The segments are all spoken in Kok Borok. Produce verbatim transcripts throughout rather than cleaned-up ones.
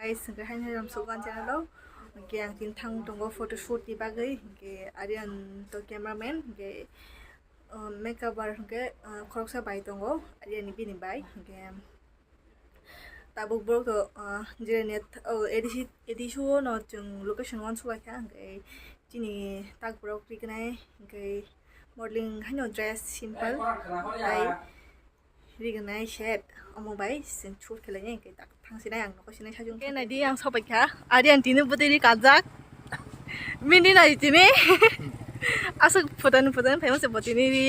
Guys, hwnkhe haino ram sok gan channel o. Hwnkhe ang tini thang tongo photoshoot ni bagwi. Hwnkhe Aryan to cameraman, hwnkhe, uh, makeup bar hwnkhe, uh, khoroksa bai tongo, Aryan ni bini bai. Hwnkhe tabuk borok to, uh, jirani, oh, A D C, A D C o no chwng location wansuk lai kha. Hwnkhe chini tak borok rignai, hwnkhe modeling haino dress simple. Tai Rignai set, omo bai chwng shoot khe lainai, hwnkhe tak thang sinai ang nokho sinai sajung. Khe naidi ang sopai kha, ari ang tini bwtwi ri kanjak. Mini nai tini. Aswk photo ni photo ni phaima se bo tini ri.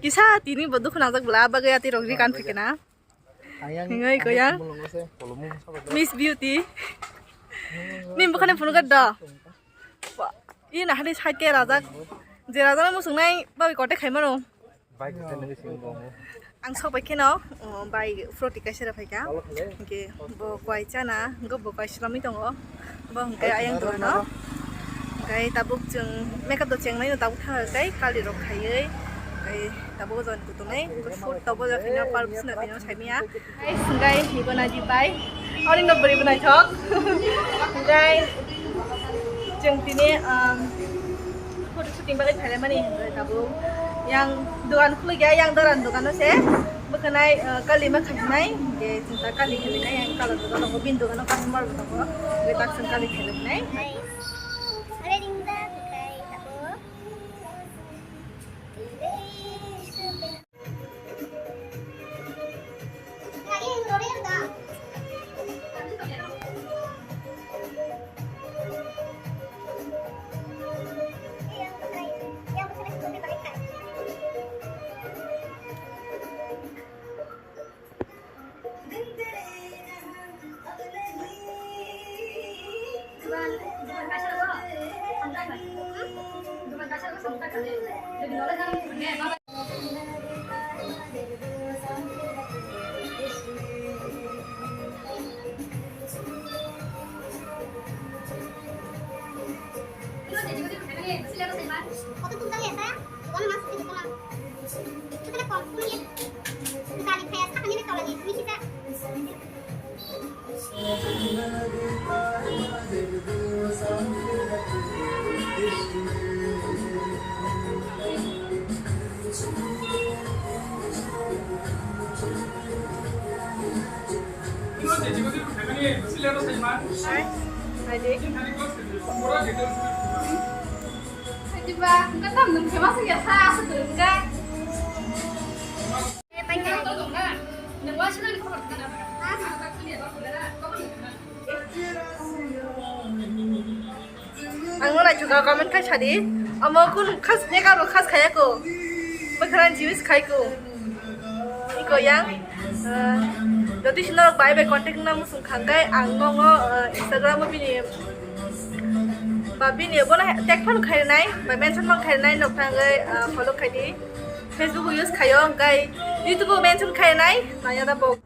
Kisa tini bo dukhu nangjak bwla, bagwi ati rok ri kan phikna. Hingoi koyang. Miss Beauty. Nin bukhani phunukha do. Ina hadi side ke rajak. Je rajak musungnai babi kote khaimano. Bike se nungwi simi bo. Ang sok bai kheno, o, bai froti kaisa rw phaikha. Hwnkhe bo kwai chana, hwnkhe bo kwai swlamwi tongo. Bo hwnkhe ayang dogano. Hwnkhe tabuk chwng makeup do chengnaino tabuk thangkha kali rok khaiwi. Hwnkhe tabuk o joni kutunai, hwnkhe shoot tabuk o joni park swnamino saimanya. Guys, hwnkhe hibo naidi bai. Ori no bwrwi bo naithok. Hwnkhe chwng tini, um, photo shooting bagwi phailaimani hwnkhe tabuk yang dogan khulukya, yang doran dogano se bwkhanai, uh, kali ma khainai, hwnkhe chwng ta kali khainai, yang kalar dogan tongo, bini dogano customer bo tongo, hwnkhe tak chwng kali khainai. Guys, ore ringda hwnkhe tabuk. Hai, hai, Dik. Hai, Dik, ba, engkau tam nung kema sih ya, sa, sa, sa, sa. Ang no naithoka comment khai sadi. Omo kun khas makeup rok khas khaya ko. Bwkhwrang use khai ko. Iko yang, eh, jodi sino rok bai bai contact na musung khangkai ang no ngo, eh, Instagram o bini ba bini bono tag phano khai nai ba mention phano khai nai nok thangwi, eh, follow khai di. Facebook o use khayo, hwnkhe YouTube o mention khainai, naya da bo.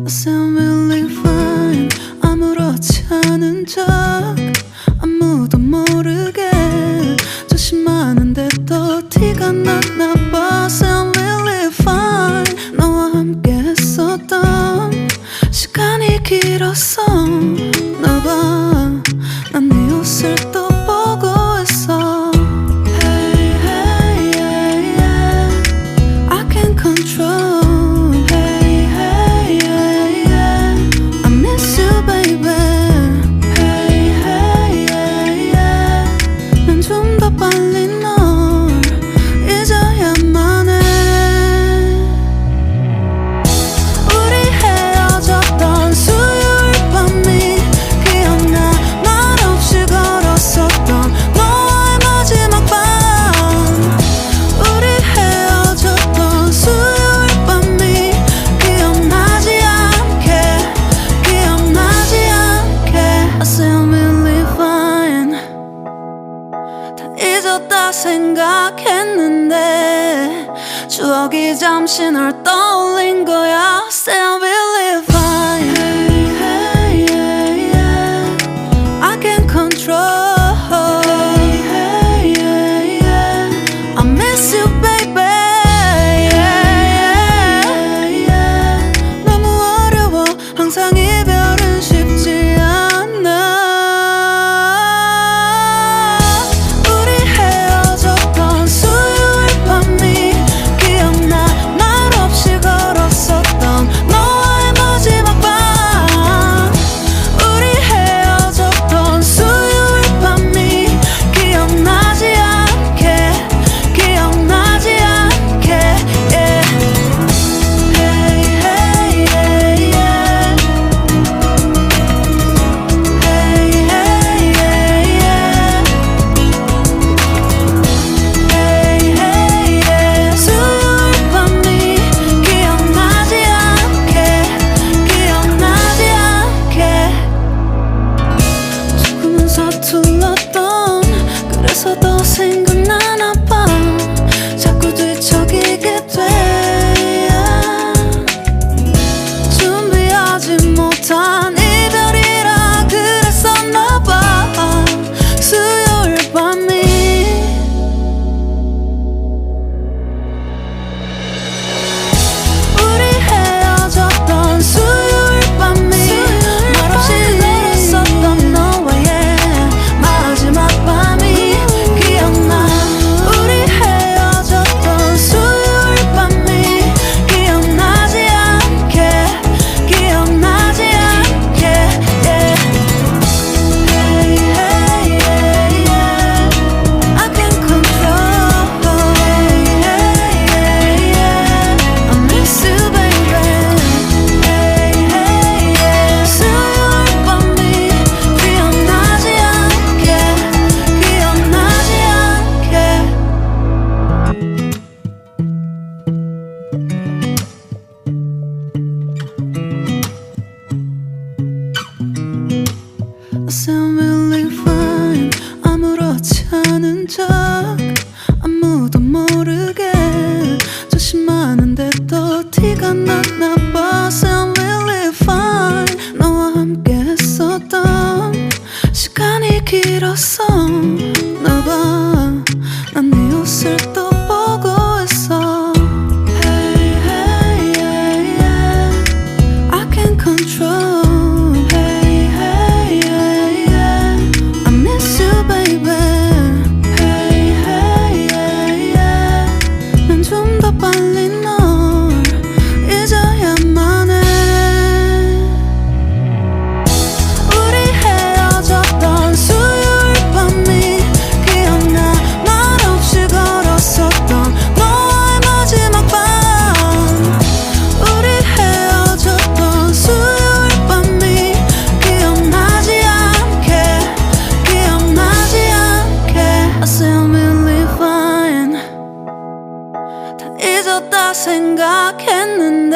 Assembly fine, 아무렇지 않은 척, 아무도 모르게 조심하는데 또 티가 나나 봐. Assembly fine, 너와 함께 했었던 시간이 길었어. 나봐, 난 네 옷을 또 잠시 널 떠올린 거야. Still believe I, hey, hey, yeah, yeah. I can't control. Hey, hey, yeah, yeah. I miss you, baby. Yeah, yeah, yeah. 너무 어려워. 항상 이별은 쉽지 않아. 우리 헤어졌던 수요일 밤이 기억나. 말없이 걸었었던 너와의 마지막 밤. 우리 헤어졌던 수요일 밤이 기억나지 않게, 기억나지 않게, yeah. Hey, hey, yeah, yeah. Hey, hey, yeah, yeah. Hey, hey, yeah. 수요일 밤이 기억나지 않게, 기억나지 않게. 조금은 서툴렀던, 그래서 더 생각나나 봐. 자꾸 뒤척이게 돼. 준비하지 못한 이별이라 그랬었나 봐. 수요일 밤이 우리 헤어졌던 수요일 밤이 말없이 걸었었던 너와의 마지막 밤이 기억나. 우리 헤어졌던 수요일 밤이 기억나지 않게, 기억나지 않게, yeah. Hey, hey, yeah, yeah. I can't control. Hey, hey, yeah, yeah. I miss you, baby. Hey, hey, yeah. 수요일 밤이 기억나지 않게, 기억나지 않게. I sound really fine. 아무렇지 않은 척, 아무도 모르게 조심하는데 또 티가 나나 봐. I sound really fine. 너와 함께 했었던 시간이 길었어. 나 봐, 난 네 옷을 또 보고 있어. Hey, hey, yeah, yeah. I can't control. Hey, hey, yeah, yeah. I miss you, baby. Hey, hey, yeah, yeah. 난 좀 더 빨리 널 잊어야만 해. 우리 헤어졌던 수요일 밤이 기억나. 말없이 걸었었던 너와의 마지막 밤. 우리 헤어졌던 수요일 밤이 기억나지 않게, 기억나지 않게. I still believe fine. 다 잊었다 생각했는데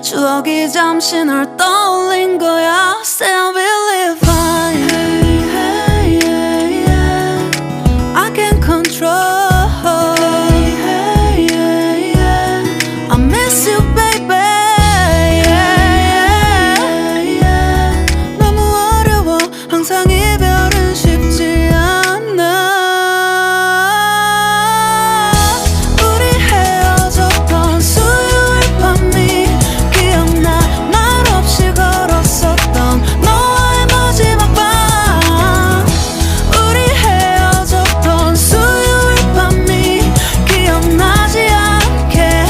추억이 잠시 널 떠올린 거야. Still believe I, hey, hey, yeah, yeah. I can't control. Hey, hey, yeah, yeah. I miss you, baby. Yeah, yeah, yeah. 너무 어려워. 항상 이별은 쉽지 않아. 우리 헤어졌던 수요일 밤이 기억나. 말없이 걸었었던 너와의 마지막 밤. 우리 헤어졌던 수요일 밤이 기억나지 않게,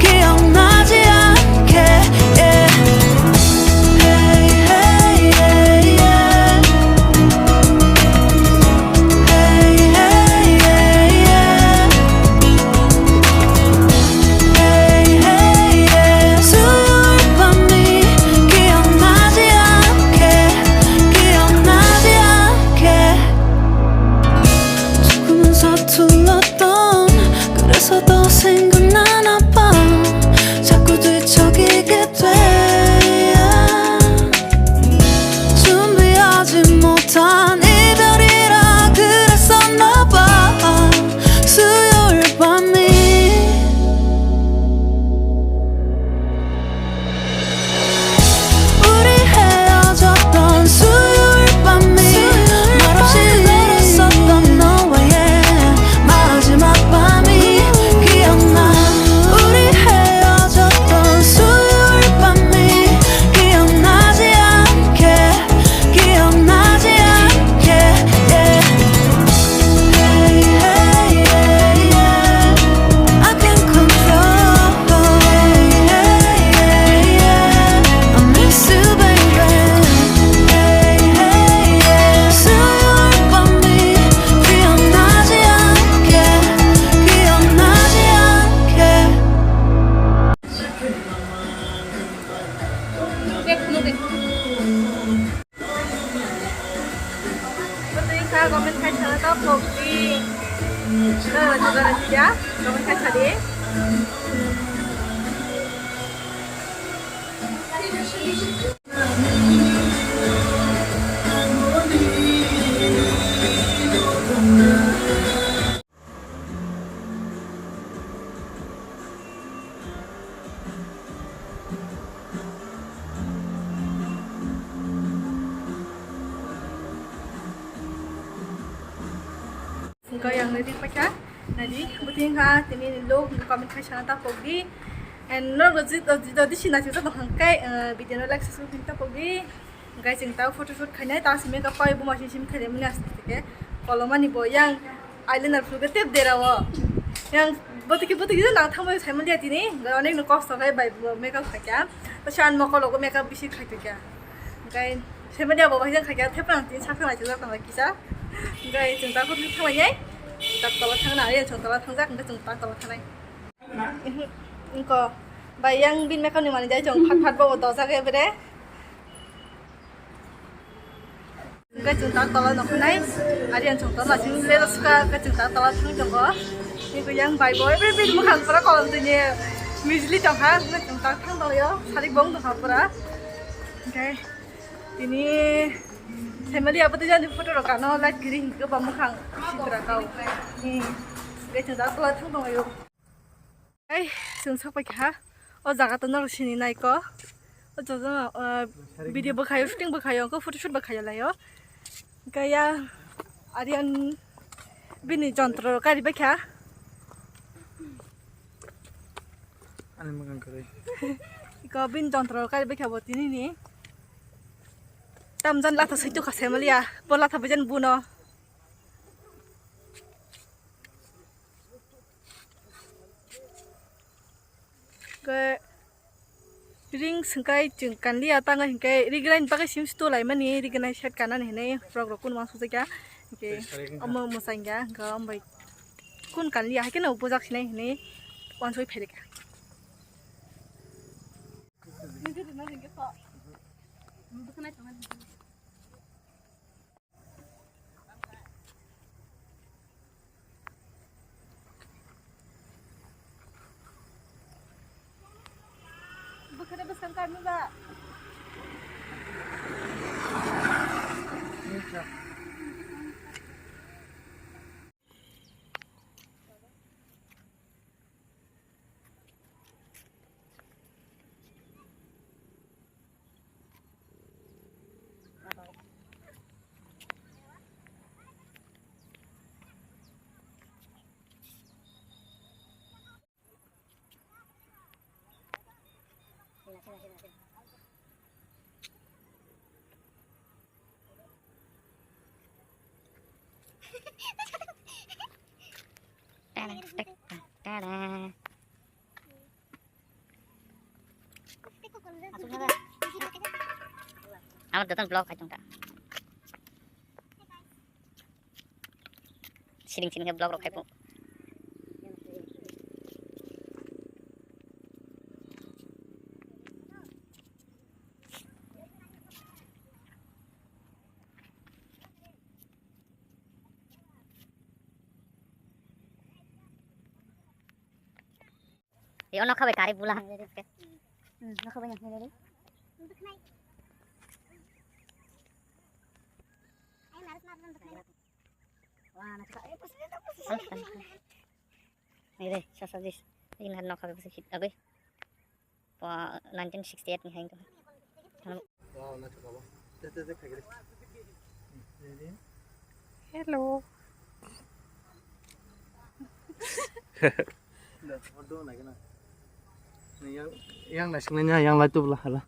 기억나지 않게, yeah. Hey, hey, yeah, yeah. Hey, hey, yeah, yeah. Hey, hey, yeah. 수요일 밤이 기억나지 않게, 기억나지 않게. 조금은 서툴렀던, 그래서 더 생각나나 봐. 자꾸 뒤척이게 돼. 준비하지 못한 이별이라 그랬었나 봐. 수요일 밤이 Hwnkhe ang nai ring paikha, nai di, bwtwi wngkha, tini ni look, comment khai sana ta pokdi. And norok jodi, jodi sina chwsa tong hwnkhe, eh, video no like, subscribe ta pokdi. Hwnkhe chwng ta photo shoot khainai, ta simi ka pai buma simi khainai mani aswk khe kolomani bo yang eyeliner phulukhe tep dera o. Yang bwtwi bwtwi nang thangbai sai manya tini, hwnkhe onek no kosto khai bai bo makeup khaikha. To shan mokol ogo makeup bisi khaitokya. Hwnkhe sai manya bo bai jang khaikha, thepra ang tini sakha naisajak tong kisa. Hwnkhe chwng ta photo shoot khainai, ta tola thangna, ari chwng tola thangjak, hwnkhe chwng ta tola thangnai. Engko bai yang bin makeup ni mani jai chong phat phat bo dojak ebere. Engko chwng ta tola noknai, ari ang chwng tola sing le suka, engko chwng ta tola thang tongo. Engko yang bai bo ebere bin mukhang pura kolom tini mijli tongkha, engko chwng ta thang tongyo, sari bong tongkha pura. Engko tini family abo tei jani photo rok kano light green ke ba mukhang sitra kau. Hmm. Engko chwng ta tola thang tongyo. Ai, chwng sok paikha ha. O jaga to norok sini nai ko. O jaga, uh, video bwkhayo, shooting bwkhayo, ko photo shoot bwkhayo laio. Kaya Aryan bini jontro kari baikha. Ani magang kari. Ko bini jontro kari baikha bo tini ni. Tamjan latha saitu kha semaliya. Bo latha bajan buno. Ke ring sengkai chwng kanliya tang hingke rignai ni bagwi sim sto laimani rignai set kanani hinui frok rok kun wansuk jakya hingke omo mwsang ya hingke ombai kun kanliya haikhe no bujak sinai hinui wansuk phaikha. Bwkhwrwi bwswk karmi ba? Amo dotan vlog khai tongta. Siring siring khe vlog rok khai po. Yo no khabai kari bula. Hmm, no khabai yang nere. Nere, sasa jis. Ini no khabai bisa hit agoi. Po nineteen sixty-eight ni hain to. Hello. Yang, yang naising nanya yang lai tu belah hala.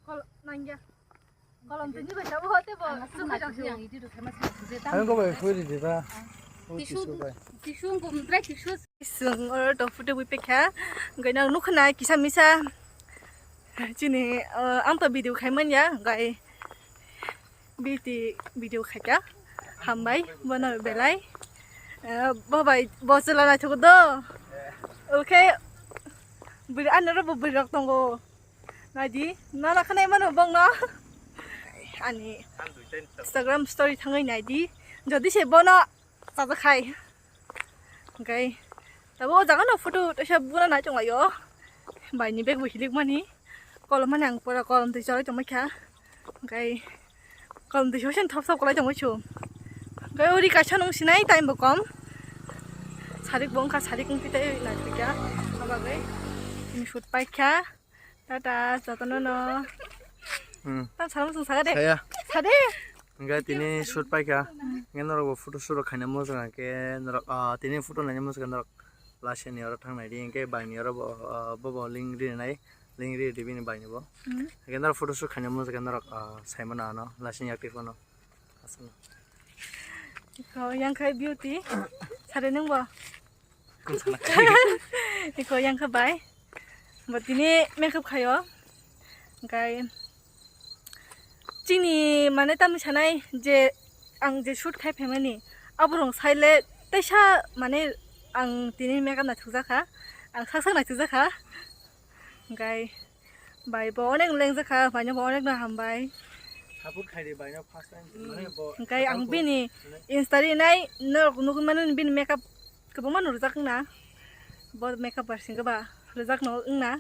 Kol nangya. Kolom tini bai sabo hote bo. Ang aswk sukha naising jang siyang. Idi rw khaima siyang sije tam. Ang ko bai khuri di ba. Tisu, tisu ko mutrai tisu. Sung oro to photo bui pekha. Gai nang nukha na kisa misa. Chini, uh, ang to video khai manya gai. Biti video khaikha. Hambai bono belai. Eh, bo bai bo chwla naithok do. Okay. Bwrwi ano ro bo bwrwi rok tongo. Naidi, nana khanai mano bongno. Ani Instagram story thangwi naidi. Jodi se bono chajak khai. Hwnkhe Tabo o jaga no photo teisa buna nai tong lai o. Bai ni bag bo hilik mani. Kolom mani ang pura kolom twi chawai tong kha. Hwnkhe kolom twi sosen thop thop kolai tong chu. Hwnkhe uri kaisa nung sinai time bo kom. Sarik bo wngkha, sarik wngpi tei nai phi kha. Abagwi tini shoot pai kha. Tata, jotono no. Hmm. Tam salam sung saga de. Saya. Sade. Hwnkhe tini shoot pai kha. Hwnkhe norok bo photo shoot rok khaina mojang khe norok, ah, tini photo naina mojang khe norok Lasia ni oro thang nai di. Hwnkhe bai ni oro bo, ah, bo bo link ri nai. Link ri di bini bai ni bo. Hmm. Hwnkhe norok photo shoot khaina mojang khe norok, ah, sai mano ano Lasia ni active no. Aswk no. Iko yang khai beauty. Sade nung bo. Iko yang kha bai. Bo tini makeup khaio. Hwnkhe chini mane tamni sanai je ang je shoot khai phaimani aborok saile teisa mane ang tini makeup naithokjakha. Ang sak sak naithokjakha. Hwnkhe bai bo onek lengjakha, bai no bo onek no hambai. Support khaidi bai no first time. Mm. Mane bo hwnkhe ang bini Insta ri nai norok nugwi mano bini makeup kwbangma no rwjak wngna. Bo makeup bar singkhe ba rwjak no wngna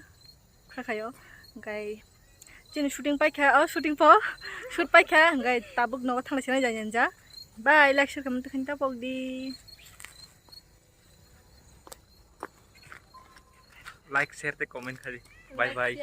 kha khaio. Hwnkhe chini shooting paikha, o shooting po shoot paikha, hwnkhe tabuk nogo thangna sinai jani ja. Bye, like, share, comment khaina ta pok di. Like, share tei comment khai di. Bye bye.